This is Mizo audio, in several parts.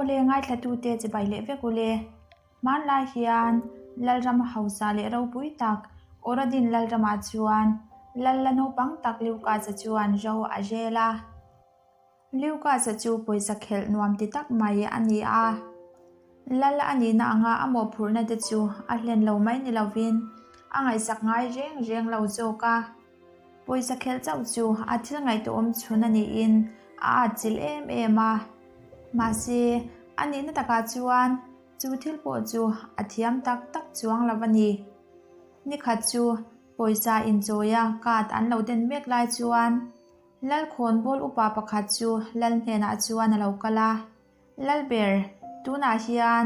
Awle ngaithlatute chibai leh vek ule. Hmanlai hian Lalram hausa leh ropui tak Oradin Lalramah chuan Lal la naupang tak Liukasa chuan ro a rel a. Liukasa chu pawisa khelh nuam ti tak mai a ni a. Lal a nihna anga a mawhphurhna te chu a hlen lo mai ni lovin a ngaihsak ngai reng reng lo zawk a. Pawisa khelh chauh chu a thil ngaihtuahawm chhun a niin a atchilh em em a. Mahse, a nihna takah chuan chu thil pawh chu a thiam tak tak chuang lo a ni. Nikhat chu pawisa inchawia card an lo den mek lai chuan Lalkhawnbawl upa pakhat chu Lal hnenah chuan a lo kal a. Lalber, tunah hian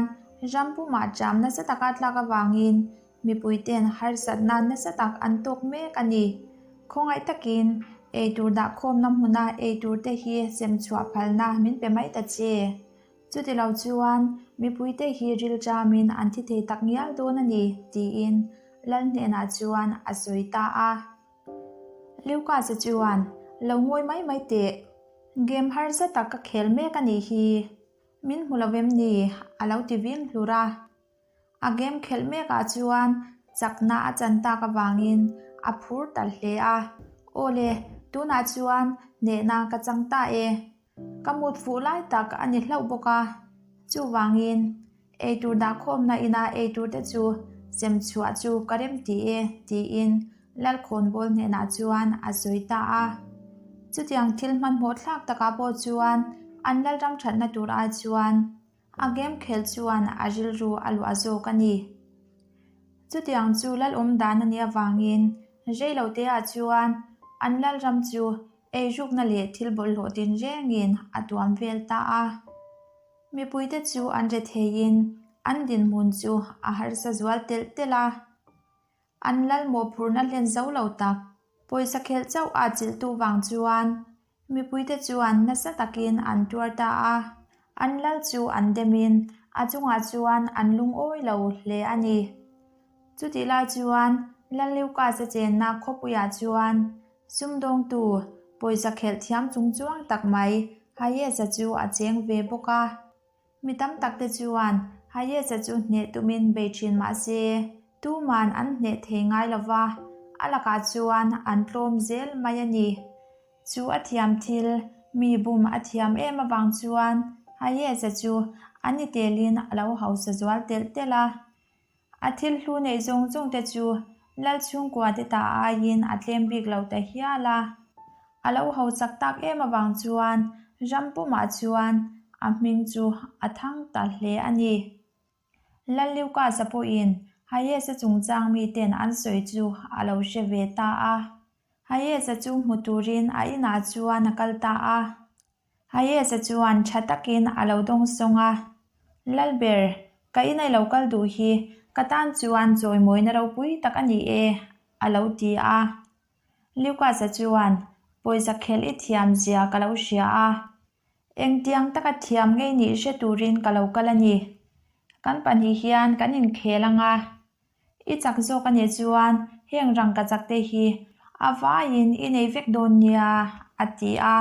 ram pumah ṭam nasa taka tlak avangin mipuite'n harsatna nasa tak an tawk mek a ni. Khawngaih takin eitur dahkhawmna hmuna eiturte hi sem chhuah phalna min pe mai ta che. Chutilo chuan mipuite hi rilṭamin an thi thei tak ngial dawn a ni, tiin Lal hnenah chuan a sawi ta a. Lucas-a chuan, Lo ngawi mai mai teh. Game harsa tak ka khel mek a nih hi. Min hmu lo em ni? a lo ti ving hlur a. A game khelh mekah chuan chakna a chan tak avangin a phur ta hle a. Aw le, tunah chuan hnehna ka chang ta e. Ka mut fuh lai tak a ni hlauh bawk a, chuvangin eitur dahkhawmna ina eitur te chu sem chhuah chu ka rem ti e tiin Lalkhawnbawl hnenah chuan a sawi ta a. Chutiang thil hmanhmawh thlak takah pawh chuan an Lalram thatna tur ai chuan A game khelh chuan a rilru a luah zawk a ni. Chutiang chu lalawm dan a nih avangin reiloteah chuan an lalram chu eirukna leh thil bawlhhlawh tinrengin a tuam vel ta a. Mipuite chu an retheiin an dinhmun chu a harsa zual telh telh a. An lal mawhphurhna hlen zo lo tak, pawisa khelh chauh a chilhtu vang chuan mipuite chuan nasa takin an tuar ta a. An lal chu an demin a chungah chuan an lungawi lo hle a ni. Chutih lai chuan Lalliukasa chenna khawpuiah chuan sumdawngtu pawisa khelh thiam chung chuang tak mai Hayes-a chu a cheng ve bawk a. Mi tam tak te chuan Hayes-a chu hneh tumin bei thin mah se, tuman an hneh thei ngai lo va, a lakah chuan an tlawm zel mai a ni. Chu a thiam thil, mi bum a thiam em avang chuan Hayes-a chu a ni telin a lo hausa zual telh telh a. A thil hlu neih zawng zawng te chu Lal chhungkua te ta aiin a tlem bik lo ta hial a. A lo ho chak tak em avang chuan ram pumah chuan a hming chu a thang ta hle a ni. Lal Lucas-a pawhin Hayes-a chungchang miten an sawi chu a lo hre ve ta a. Hayes-a chu hmu turin a inah chuan a kal ta a. Hayes-a chuan tha takin a lo dawng sawng a, Lalber, ka ina i lo kal duh hi ka tan chuan chawimawina ropui tak a ni e, a lo ti a. Lucas-a chuan, Pawisa khelh i thiam zia ka lo hria a, engtiang taka thiam ngei nih hre turin ka lo kal a ni. Kan pahnih hian kan inkhel ang a, I chak zawk a nih chuan heng rangkachak te hi a vaiin i nei vek dawn nia, a ti a.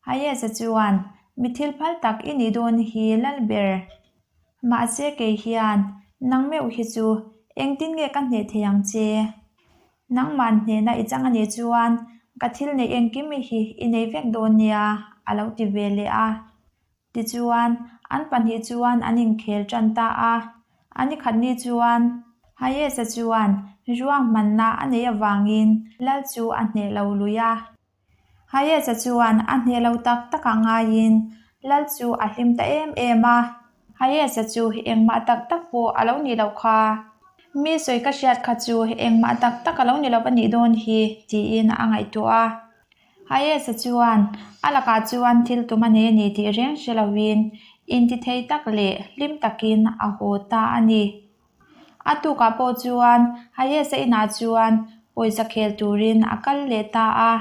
Hayes-a chuan, Mi thil phal tak i nih dawn hi lal ber. Mahse kei hian nang meuh hi chu engtin nge ka hneh thei ang che? Nangman hnehna i chang a nih chuan ka thil neih engkim i hi i nei vek dawn nia, a lo ti ve leh a. Tichuan, an pahnih chuan an inkhel tan ta a. A ni khat ni chuan Hayes-a chuan ruahmanna a neih avangin lal chu a hneh lo lui a. Hayes-a chuan a hneh lo tak takah ngaiin lal chu a hlim ta em em a. Hayes-a chu engmah tak tak pawh a lo nih loh kha. Mi sawi ka hriat kha chu engmah tak tak a lo ni lo a nih dawn hi, tiin a ngaihtuah a. Hayes-a chuan a lakah chuan thil tum a nei a ni tih reng hre loin intithei tak leh hlim takin a haw ta a ni. A tukah pawh chuan Hayes-a inah chuan pawisa khel turin a kal leh ta a.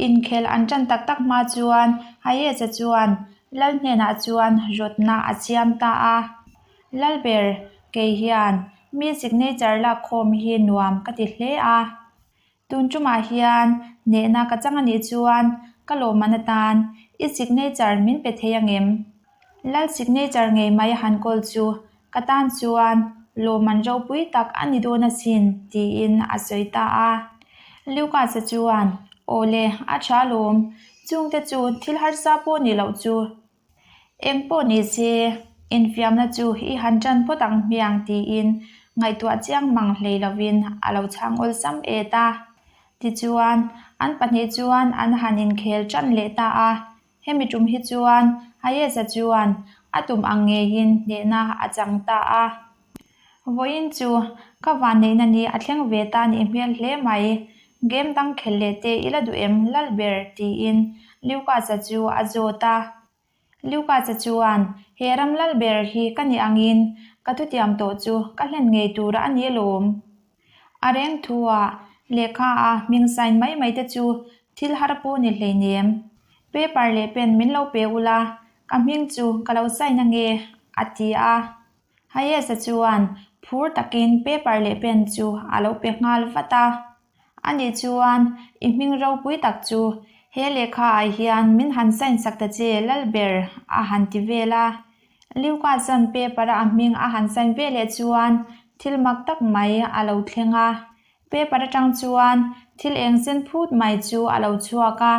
Inkhel an tan tak tak hma chuan Hayes-a chuan Lal hnenah chuan rawtna a siam ta a. Lalber, kei hian mi signature lakkhawm hi nuam ka ti hle a. Tun tumah hian hnehna ka chang a nih chuan ka lawmman atan i signature min pe thei angem? Lal signature ngei mai han kawl chu ka tan chuan lawmman ropui tak a ni dawn asin, tiin a sawi ta a. Lucas-a chuan, Aw le, a tha lawm. Chungte chu thil harsa pawh ni loh chu. Eng pawh ni se, infiamna chu i han tan phawt ang hmiang tiin ngaihtuah chiang mang hlei lovin a lo chhang awlsam et a. Tichuan, an pahnih chuan an han inkhel tan leh ta a. Hemi tum hi chuan Hayes-a chuan a tum ang ngeiin hnehna a chang ta a. Vawiin chu ka vanneihna ni a thleng ve ta nih hmel hle mai. Game dang khelh leh te i la duh em lal ber? tiin Lucas-a chu a zawt a. Lucas-a chuan, He ram lal ber hi ka nih angin ka thutiam tawh chu ka hlen ngei tur a ni alawm. A reng thu-ah lehkha a hming sign mai mai te chu thil har pawh ni hleinem. Paper leh pen min lo pe ula, ka hming chu ka lo sign ange, a ti a. Hayes-a chuan phur takin paper leh pen chu a lo pe nghal vat a. Ani chuan, I hming ropui tak chu he lehkha ah hian min han sign sak ta che Lalber a han ti vel a. Lucas-a'n paper-a a hming a han sign ve leh chuan thil mak tak mai a lo thleng a. Paper atang chuan thil eng sen phut mai chu a lo chhuak a.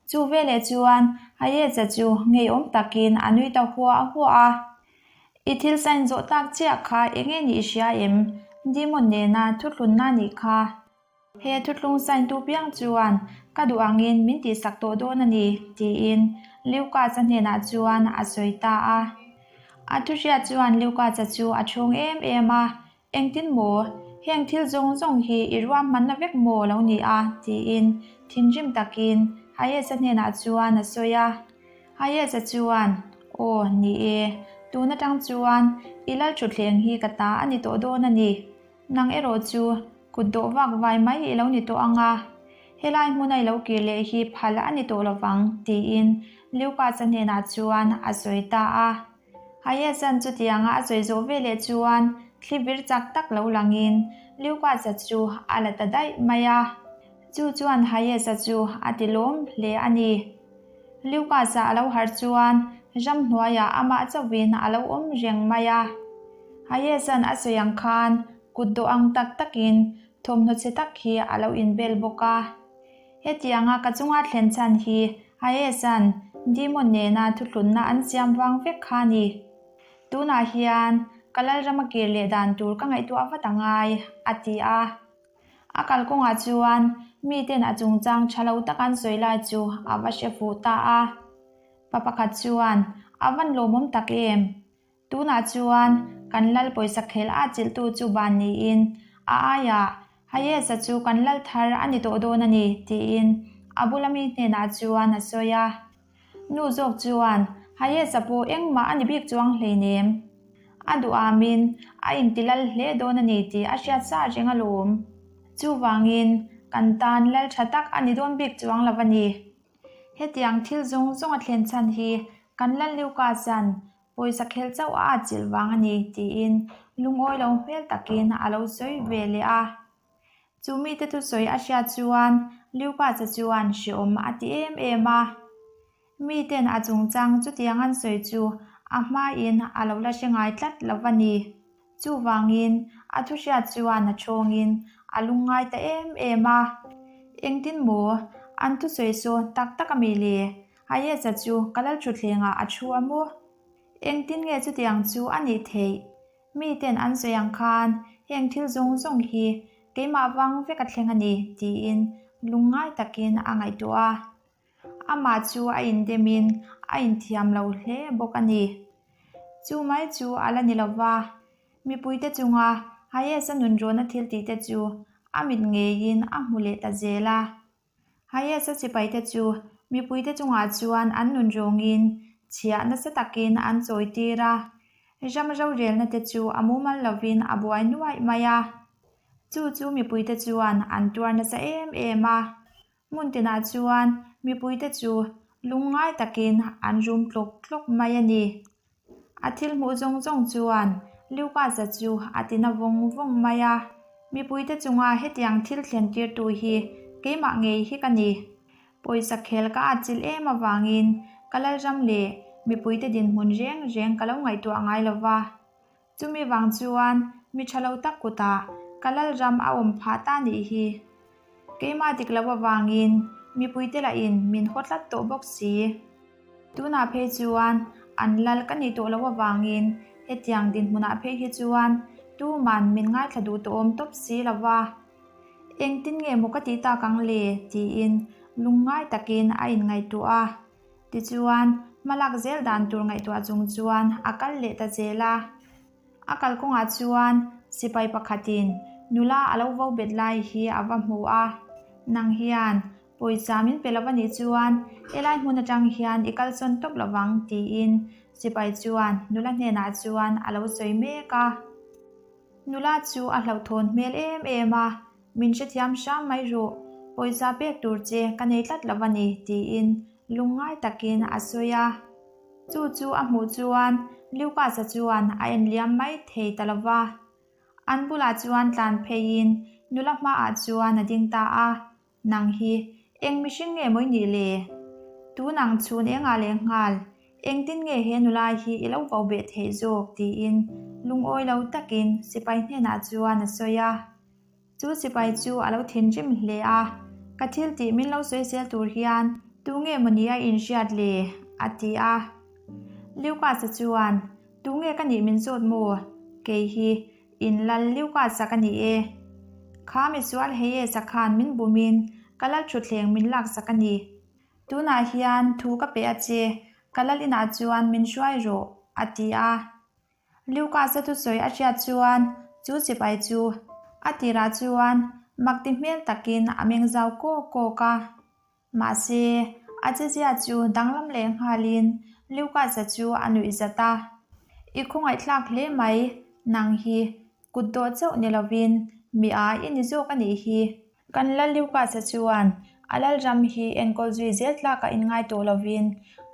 Chu veleh chuan Hayes-a chu ngeiawm takin a nui ta huah huah a. I thil sign zawh tak chiah kha eng nge nih i hria em? Demon nena thuthlunna nih kha. He thuthlung sign tu piang chuan ka duh angin min tihsak tawh dawn a ni, tiin Lucas-a hnenah chuan a sawi ta a. A thuhriat chuan Lucas-a chu a chhung em em a, Engtin maw? Heng thil zawng zawng hi i ruahmanna vek maw lo ni a? tiin thinrim takin Hayes-a hnenah chuan a sawi a. Hayes-a chuan, Aw, ni e. Tun atang chuan i lal thutthleng hi ka ta a ni tawh dawn a ni. Nang erawh chu kut dawh vak vai mai i lo ni tawh ang a. Helai hmuna i lo kir leh hi phal a ni tawh lovang, tiin Lucas-a hnenah chuan a sawi ta a. Hayes-a'n chutianga a sawi zawh veleh chuan thli vir chak tak lo langin Lucas-a chu a la ta daih mai a. Chu chuan Hayes-a chu a ti lawm hle a ni. Lucas-a a lo harh chuan ramhnuaiah amah chauhin a lo awm reng mai a. Hayes-a'n a sawi ang khan kut dawh ang tak takin thawmhnaw chhe tak hi a lo inbel bawk a. Hetianga ka chunga thlen chhan hi Hayes-a'n Demon nena thuthlunna an siam vang vek kha a ni. Tunah hian ka lalrama kir leh dan tur ka ngaihtuah vat a ngai, a ti a. A kalkawngah chuan miten a chungchang tha lo tak an sawi lai chu a va hre fuh ta a. Pa pakhat chuan, A van lawmawm tak em? Tunah chuan kan lal pawisa khel a chilhtu chu ban niin a aiah Hayes-a chu kan lal thar a ni tawh dawn a ni, tiin a bula mi hnenah chuan a sawi a. Nu zawk chuan Hayes-a pawh engmah a ni bik chuang hleinem. A duhamin a inti lal hle dawn a ni tih a hriat sa reng alawm. Chuvangin kan tan lal tha tak a ni dawn bik chuang lo a ni. Hetiang thil zawng zawng a thlen chhan hi kan lal Lucas-a'n Pawisa khel chauh a atchilh vang a ni, tiin lungawi lo hmel takin a lo sawi ve leh a. Chu mite thusawi a hriat chuan Lucas-a chuan hreawm a ti em em a. Miten a chungchang chutiang an sawi chu a hmain a lo la hre ngai tlat lo va ni. Chuvangin a thuhriat chuan a thawngin a lungngai ta em em a. Engtin maw? An thusawi saw tak tak a mi le? Hayes-a chu ka lal thutthlengah a thu a maw? Engtin nge chutiang chu a nih theih? Miten an sawi ang khan heng thil zawng zawng hi keimah vang vek a thleng a ni, tiin lungngai takin a ngaihtuah a. Amah chu a indemin a inthiam lo hle bawk a ni. Chu mai chu a la ni lo va, mipuite chunga Hayes-a nunrawna thil tihte chu a mit ngeiin a hmu leh ta zel a. Hayes-a sipaite chu mipuite chungah chuan an nun rawngin chhiah nasa takin an chawi tir a, ram rorelna te chu a mumal lovin a buai nuaih mai a. Chu chu mipuite chuan an tuar nasa em em a. Hmun tinah chuan mipuite chu lungngai takin an rum tlawk tlawk mai a ni. A thil hmuh zawng zawng chuan Lucas-a chu a ti na vawng vawng mai a, Mipuite chunga hetiang thil thlen tirtu hi keimah ngei hi ka ni. Pawisa khel ka atchilh em avangin ka lalram leh Mipuite dinhmun reng reng ka lo ngaihtuah ngai lo va. Chumi vang chuan mi tha lo tak kutah ka lalram a awm phah ta nih hi. Keimah dik loh avangin mipuite lahin min haw tlat tawh bawk si. Tunah phei chuan an lal ka nih tawh loh avangin hetiang dinhmunah phei hi chuan tuman min ngaithla duh tawh awm tawp si lo va. Engtin nge maw ka tih tak ang le? tiin lungngai takin a inngaihtuah a. Tichuan, hmalak zel dan tur ngaihtuah chung chuan a kal leh ta zel a. A kalkawngah chuan sipai pakhatin nula a lo vo bet lai hi a va hmu a, Nang hian pawisa min pe lo a nih chuan helai hmun atang hian i kalsawn tawp lo vang tiin sipai chuan nula hnenah chuan a lo sawi mek a. Nula chu a hlauhthawn hmel em em a, Min hrethiam hram mai ruh, pawisa pek tur che ka nei tlat lo a ni, tiin lungngai takin a sawi a. Chu chu a hmuh chuan Lucas-a chuan a enliam mai thei ta lo va. An bulah chuan tlan pheiin nula hmaah chuan a ding ta a, Nang hi eng mihring nge mawi nih le? Tun ang chhun engah leh nghal, engtin nge he nula hi i lo vo beh theih zawk? tiin lungawi lo takin sipai hnenah chuan a sawi a. Chu sipai chu a lo thinrim hle a, Ka thil tih min lo sawi zel tur hian tu nge maw ni a inhriat le? a ti a. Lucas-a chuan, Tu nge ka nih min zawt maw? Kei hi in lal Lucas-a ka ni e. Kha misual Hayes-a khan min bumin ka lal thutthleng min laksak a ni. Tunah hian thu ka pe a che, ka lal inah chuan min hruai rawh, a ti a. Lucas-a thusawi a hriat chuan chu sipai chu a tirah chuan mak ti hmel takin a meng zau kawk kawk a. Mahse, a chezia chu danglam leh nghalin Lucas-a chu a nuih zat a. I khawngaihthlak hle mai, nang hi kut dawh chauh ni lovin mi a i ni zawk a nih hi. Kan lal Lucas-a chuan a lalram hi enkawl zui zel tlak a inngai tawh lovin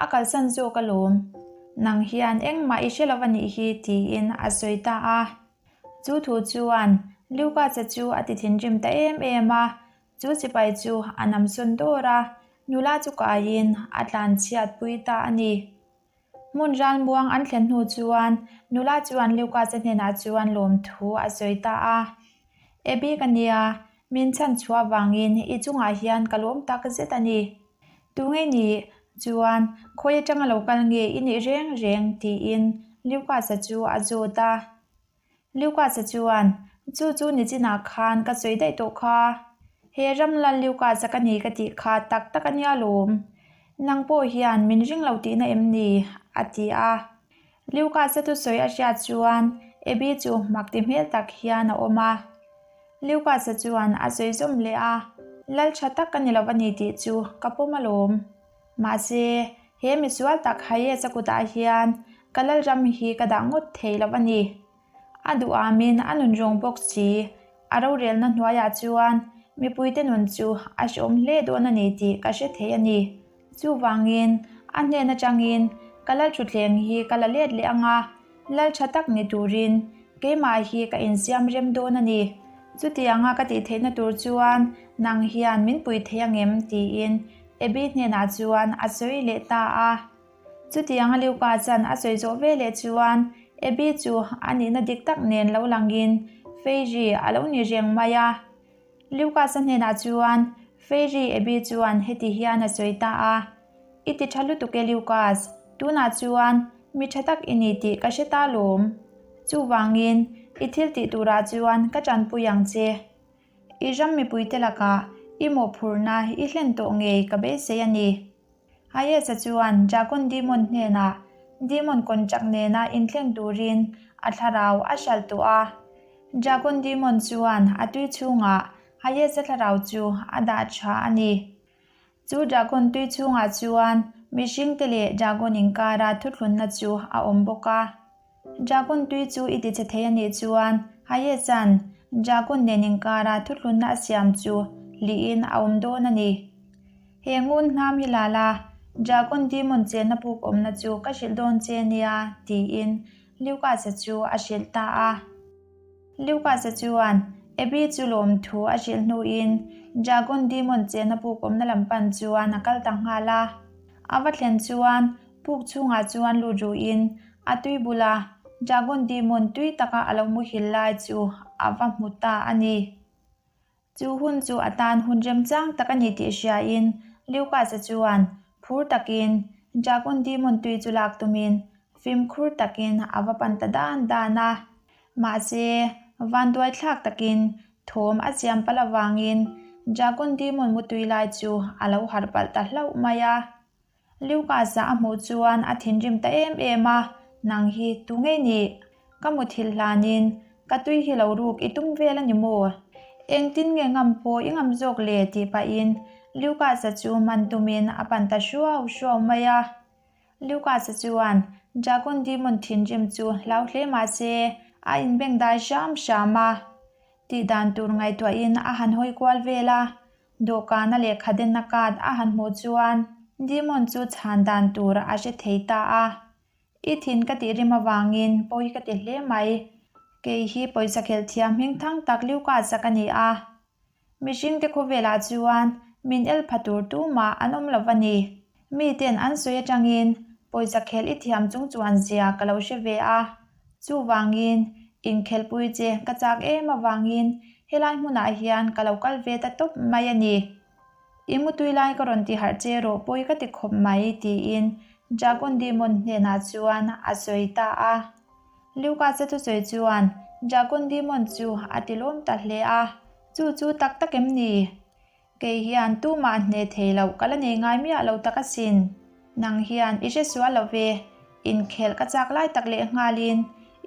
a kalsan zawk alawm. Nang hian engmah i hre lo a nih hi tiin a sawi ta a. Chu thu chuan Lucas-a chu a ti thinrim ta em em a, chu sipai chu a namsawn dawr a, nula chu kaiin a tlanchhiat pui ta a ni. Hmun ralmuang an thlen hnu chuan nula chuan Lucas-a hnenah chuan lawmthu a sawi ta a. Abby ka nia, min chhan chhuah vangin i chungah hian ka lawm tak zet a ni. Tunge ni chuan khawi atanga lo kal nge i nih reng reng tiin Lucas-a chu a zawt a. Lucas-a chuan, Chu chu nichinah khan ka sawi daih tawh kha. He ram lal Lucas-a ka ni ka tih kha tak tak a nia lawm. Nang pawh hian min ring lo tihna em ni? a ti a. Lucas-a thusawi a hriat chuan Abby chu mak ti hmel tak hian a awm a. Lucas-a chuan a sawi zawm leh a, Lal tha tak ka ni lo a ni tih chu ka pawm alawm. Mahse, he misual tak Hayes-a kutah hian ka lalram hi ka dah ngawt thei lo a ni. A duhamin a nun rawng bawk si, a rorelna hnuaiah chuan mipuite nun chu a hrehawm hle dawn a ni tih ka hre thei a ni. Chuvangin, a hnen atangin ka lalthutthleng hi ka la let leh ang a, lal tha tak ni turin keimah hi ka insiam rem dawn a ni. Chutianga ka tih theihna tur chuan nang hian min pui thei angem? tiin Abby hnenah chuan a sawi leh ta a. Chutianga Luca chan a sawi zawh ve leh chuan Abby chu a nihna dik tak nen lo langin Fairy a lo ni reng mai a. Lucas-a hnenah chuan Fairy Abby chuan heti hian a sawi ta a, I ti tha lutuk e Lucas, tunah chuan mi tha tak i ni tih ka hre ta lawm. Chuvangin i thil tih turah chuan ka tanpui ang che. I ram mipuite lakah i mawhphurhna i hlen tawh ngei ka beisei a ni. Hayes-a chuan Dragon Demon hnenah Demon contract nena inthleng turin a thlarau a hralh tawh a. Dragon Demon chuan a tui chhungah Hayes-a thlarau chu a dah tha a ni. Chu Dragon tui chhungah chuan mihringte leh Dragon inkara thuthlunna chu a awm bawk a. Dragon tui chu i tichhe thei a nih chuan Hayes-a'n Dragon nen inkara thuthlunna a siam chu hlihin a awm dawn a ni. He ngun hnam hi la la, Dragon Demon chenna puk awmna chu ka hrilh dawn che nia, tiin Lucas-a chu a hrilh ta a. Lucas-a chuan Abby chu lawmthu a hrilh hnuin Dragon Demon chenna puk awmna lam pan chuan a kal ta nghal a. A va thlen chuan. Puk chhungah chuan lut ruhin a tui bula Dragon Demon tui taka a lo muhil lai chu a va hmu ta a ni. Chu hun chu a tan hun remchang tak a ni tih hriain Lucas-a chuan phur takin Dragon Demon tui chu lak tumin fimkhur takin a va pan ta dan dan a. Mahse, vanduai thlak takin thawm a siam palh avangin Dragon Demon mutui lai chu a lo harh palh ta hlauh mai a. Lucas-a a hmuh chuan a thinrim ta em em a, Nang hi tu ngei nih? Ka muthilh hlanin ka tui hi lo ruk i tum vel a ni maw? Engtin nge ngam pawh i ngam zawk le? tih pahin Lucas-a chu man tumin a pan ta hruau hruau mai a. Lucas-a chuan Dragon Demon thinrim chu hlau hle mah se a inbengdai hram hram a. Tih dan tur ngaihtuahin a han hawi kual vel a, Dawhkana lehkha denna card a han hmuh chuan Demon chu chhan dan tur a hre thei ta a. I thin ka tih rim avangin pawi ka ti hle mai. Kei hi pawisa khelh thiam hming thang tak Lucas-a ka ni a. Mihringte khawvelah chuan min el pha tur tumah an awm lo va ni. Miten an sawi atangin pawisa khelh i thiam chung chuan zia ka lo hre ve a. Chuvangin, inkhelhpui che ka chak em avangin helai hmunah hian ka lo kal ve ta tawp mai a ni. I mutui lai ka rawn ti harh che rawh pawi ka ti khawp mai tiin Dragon Demon hnenah chuan a sawi ta a. Lucas-a thusawi chuan Dragon Demon chu a ti lawm ta hle a, Chu chu tak tak em ni? Kei hian tumah hne thei loh ka la nei ngai miah lo tak asin. Nang hian i hre sual lo ve, inkhelh ka chak lai tak leh nghalin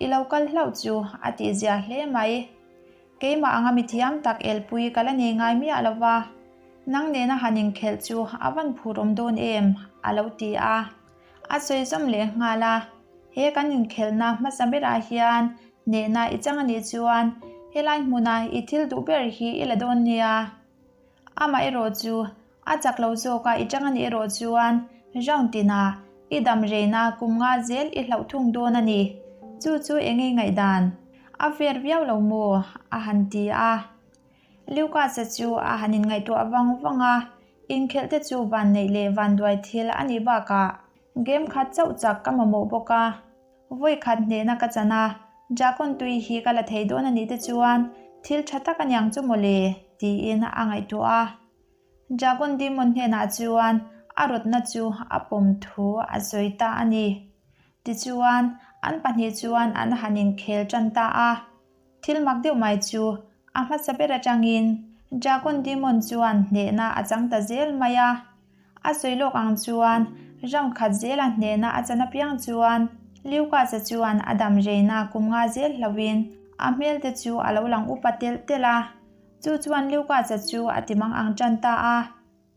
i lo kal hlauh chu a tihzia hle mai. Keimah anga mithiam tak elpui ka la nei ngai miah lo va, nang nena han inkhelh chu a van phur awm dawn em? a lo ti a. A sawi zawm leh nghal a, He kan inkhelhna hmasa berah hian hnehna i chang a nih chuan helai hmuna i thil duh ber hi i la dawn nia. Amaherawh chu a chak lo zawka i chang a nih erawh chuan round tinah i dam reina kum nga zel i hlauh thung dawn a ni. Chu chu eng nge ngaihdan? A fair viau lo maw? a han ti a. Lucas-a chu a han inngaihtuah vang vang a, inkhelh te chu vanneih leh vanduai thil a nih bakah game khat chauh chak ka mamawh bawk a. Vawi khat hnehna ka chan a, Dragon tui hi ka la thei dawn a nih te chuan thil tha tak a niang chu mawle, tiin a ngaihtuah a. Dragon Demon hnenah chuan a rawtna chu a pawm thu a sawi ta a ni. Tichuan, an pahnih chuan an han inkhel tan ta a. Thil mak deuh mai chu a hmasa ber atangin Dragon Demon chuan hnehna a chang ta zel mai a. A sawi lawk ang chuan round khat zela hnehna a chan apiang chuan Lucas-a chuan a dam reina kum nga zel hloin a hmel te chu a lo lang upa telh telh a. Chu chuan Lucas-a chu a ti mang ang tan ta a.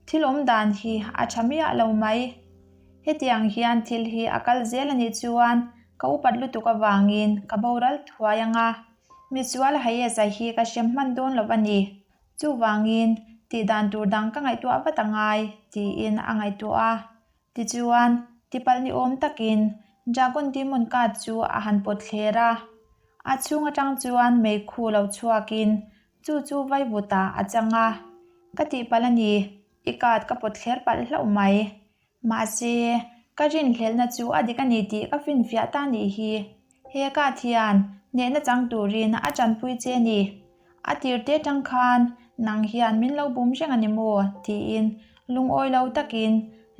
Thil awm dan hi a tha miah lo mai. Hetiang hian thil hi a kal zel a nih chuan ka upat lutuk avangin ka boral thuai ang a, misual Hayes-a hi ka hrem hman dawn lo a ni. Chuvangin tih dan tur dang ka ngaihtuah vat a ngai, tiin a ngaihtuah a. Tichuan, tipalh ni awm takin Dragon Demon card chu a han pawt thler a. A chhung atang chuan meikhu lo chhuakin chu chu vaivutah a chang a. Ka tihpalh a ni, i card ka pawt thler palh hlauh mai. Mahse, ka rinhlelhna chu a dik a ni tih ka finfiah ta nih hi. He card hian hnehna chang turin a tanpui che ni. A tir te tang khan nang hian min lo bum reng a ni maw? tiin lungawi lo takin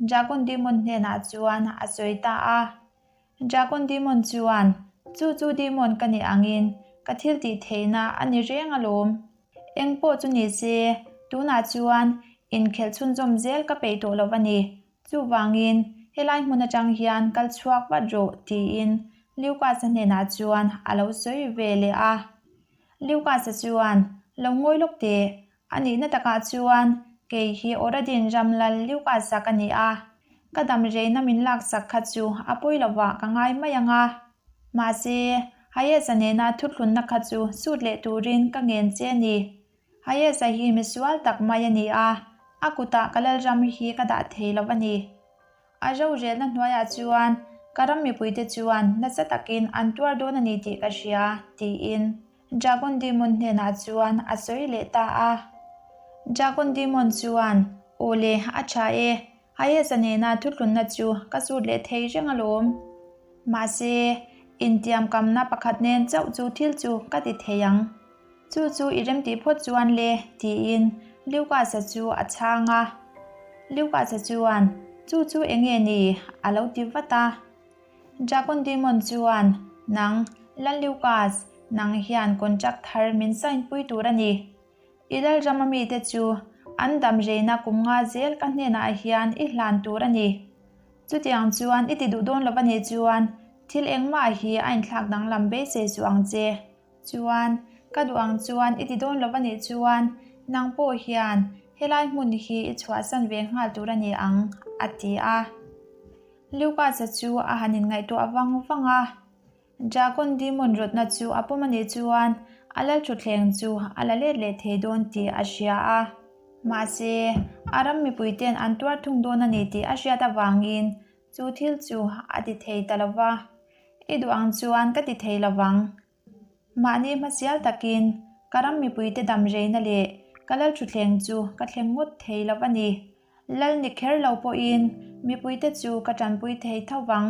Dragon Demon hnenah chuan a sawi ta a. Dragon Demon chuan, Chu chu Demon ka nih angin ka thil tih theihna a ni reng alawm. Eng pawh chu ni se, tunah chuan inkhelh chhunzawm zel ka peih tawh lo a ni. Chuvangin, helai hmun atang hian kal chhuak vat rawh, tiin Lucas-a hnenah chuan a lo sawi ve leh a. Lucas-a chuan, Lo ngawi lawk teh, a nihna takah chuan kei hi Oradin ram lal Lucas-a ka ni a, ka dam reina min laksak kha chu a pawi lovah ka ngai mai ang a. Mahse, Hayes-a nena thuthlunna kha chu sut leh turin ka ngen che a ni. Hayes-a hi misual tak mai a ni a, a kutah ka lalram hi ka dah thei lo a ni. A rorelna hnuaiah chuan ka ram mipuite chuan nasa takin an tuar dawn a ni tih ka hria, tiin Dragon Demon hnenah chuan a sawi leh ta a. Dragon Demon chuan, Aw le, a tha e. Hayes-a nena thuthlunna chu ka sut leh thei reng alawm. Mahse, intiamkamna pakhat nen chauh chu thil chu ka ti thei ang. Chu chu i remtih phawt chuan le, tiin Lucas-a chu a chhang a. Lucas-a chuan, Chu chu eng nge ni? a lo ti vat a. Dragon Demon chuan, Nang, Lal Lucas, nang hian contract thar min sign pui tur a ni. I lalrama mite chu an dam reina kum nga zel ka hnenah hian i hlan tur a ni. Chutiang chuan i ti duh dawn lo a nih chuan thil engmah hi a inthlak danglam beisei suh ang che. Chuan, ka duh ang chuan i ti dawn lo a nih chuan nang pawh hian helai hmun hi i chhuahsan ve nghal tur a ni ang, a ti a. Lucas-a chu a han inngaihtuah vang vang a. Dragon Demon rawtna chu a pawm a nih chuan a lalthutthleng chu a la let leh thei dawn tih a hria a. Mahse, a ram mipuite'n an tuar thung dawn a ni tih a hriat avangin chu thil chu a ti thei ta lo va. I duh ang chuan ka ti thei lo vang. Mahni hmasial takin ka ram mipuite dam reina leh ka lalthutthleng chu ka thleng ngawt thei lo a ni. Lal ni kher lo pawhin mipuite chu ka tanpui thei tho vang.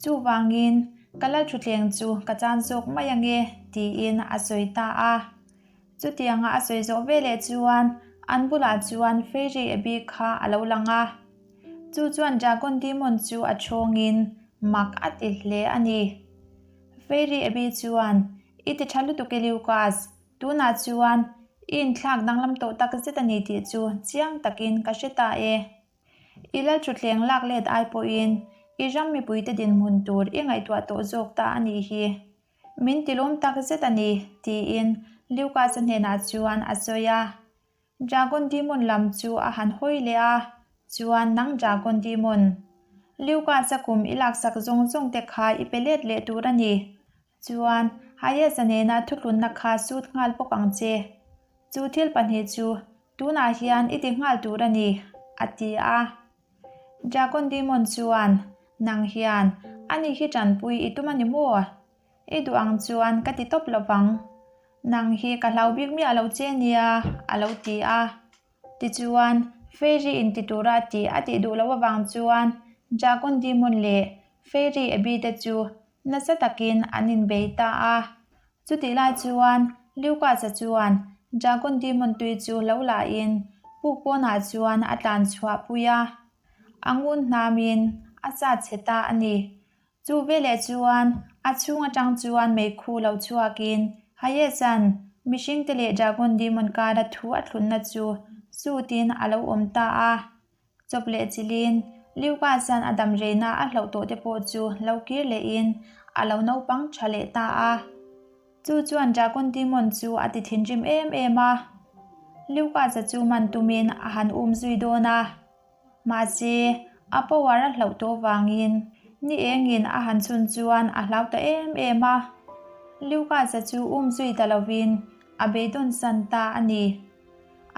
Chuvangin ka lalthutthleng chu ka chan zawk mai ange tiin a sawi ta a. Chutianga a sawi zawh veleh chuan an bulah chuan Fairy Abby kha a lo lang a. Chu chuan Dragon Demon chu a chhawngin mak a ti hle a ni. Fairy Abby chuan, I ti tha lutuk e Lucas, tunah chuan i inthlak danglam tawh tak zet a ni tih chu chiang takin ka hre ta e. I lalthutthleng lak let ai pawhin i ram mipuite dinhmun tur i ngaihtuah tawh zawk ta a nih hi. Min tilawm tak zet a ni, tiin Lucas-a hnenah chuan a sawi a. Dragon Demon lam chu a han hawi leh a, chuan nang Dragon Demon, Lucas-a kum i laksak zawng zawng te kha i pe let leh tur a ni. Chuan Hayes-a nena thutlunna kha sut nghal bawk ang che. Chu thil pahnih chu tunah hian i ti nghal tur a ni, a ti a. Dragon Demon chuan, Nang hian ani hi tanpui i tum a ni maw? I duh ang chuan ka ti tawp lo vang. Nang hi ka hlau bik miah lo che nia, a lo ti a. Tichuan, Fairy in ti tura tih a tih duh loh avang chuan Dragon Demon leh Fairy Abby te chu nasa takin an inbei ta a. Chutih lai chuan Lucas-a chuan Dragon Demon tui chu lo lahin puk pawnah chuan a tlan chhuah pui a, a ngun hnamin a chat chhe ta a ni. Chu veleh chuan a chhung atang chuan meikhu lo chhuakin Hayes-a'n mihringte leh Dragon Demon kara thu a thlunna chu sutin a lo awm ta a. Chawp leh chilin, Lucas-a'n a dam reina a hlauh tawh te pawh chu lo kir lehin a lo naupang tha leh ta a. Chu chuan Dragon Demon chu a ti thinrim em em a. Lucas-a chu man tumin a han um zui dawn a. Mahse, a power a hlauh tawh vangin ni engin a han chhun chuan a hlau ta em em a. Lucas-a chu um zui ta lovin a beidawn san ta a ni.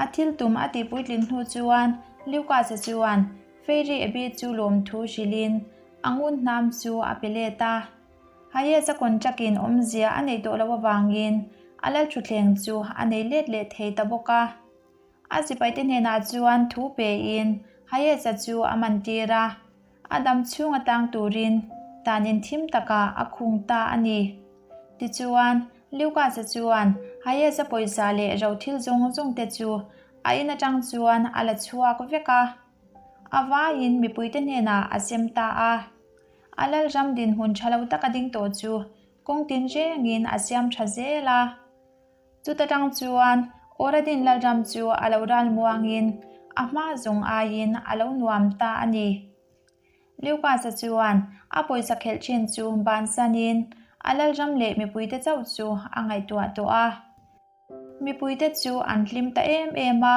A thil tum a tih puitlin hnu chuan Lucas-a chuan Fairy Abby chu lawmthu hrilhin a ngun hnam chu a pe let a. Hayes-a contract-in awmzia a neih tawh loh avangin a lalthutthleng chu a nei let leh thei ta bawk a. A sipaite hnenah chuan thu pein Hayes-a chu a man tir a, a dam chhung atang turin tan in thim takah a khung ta a ni. Tichuan, Lucas-a chuan Hayes-a pawisa leh ro thil zawng zawng te chu a in atang chuan a la chhuak vek a, a vaiin mipuite hnenah a sem ta a. A lalram dinhmun tha lo taka ding tawh chu kawng tin rengin a siam tha zel a. Chuta tang chuan Oradin lalram chu a lo ral muangin a hma zawng aiin a lo nuam ta a ni. Lucas-a chuan a pawisa khelh thin chu bansanin a lalram leh mipuite chauh chu a ngaihtuah tawh a. Mipuite chu an hlim ta em em a,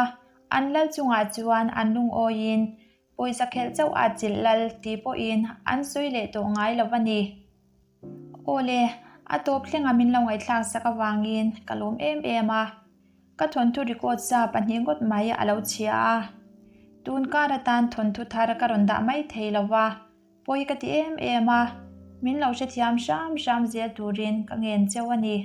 an lal chungah chuan an lungawiin pawisa khelh chauh a chilh lal tih pawhin an sawi leh tawh ngai lo a ni. Aw le, a tawp thlenga min lo ngaihthlak sak avangin ka lawm em em a. Ka thawnthu record sa pahnih ngawt mai a lo chhia a. Tun kar atan thawnthu thar ka rawn dah mai thei lo va, pawi ka ti em em a, min lo hrethiam hram hram zel turin ka ngen cheu a ni.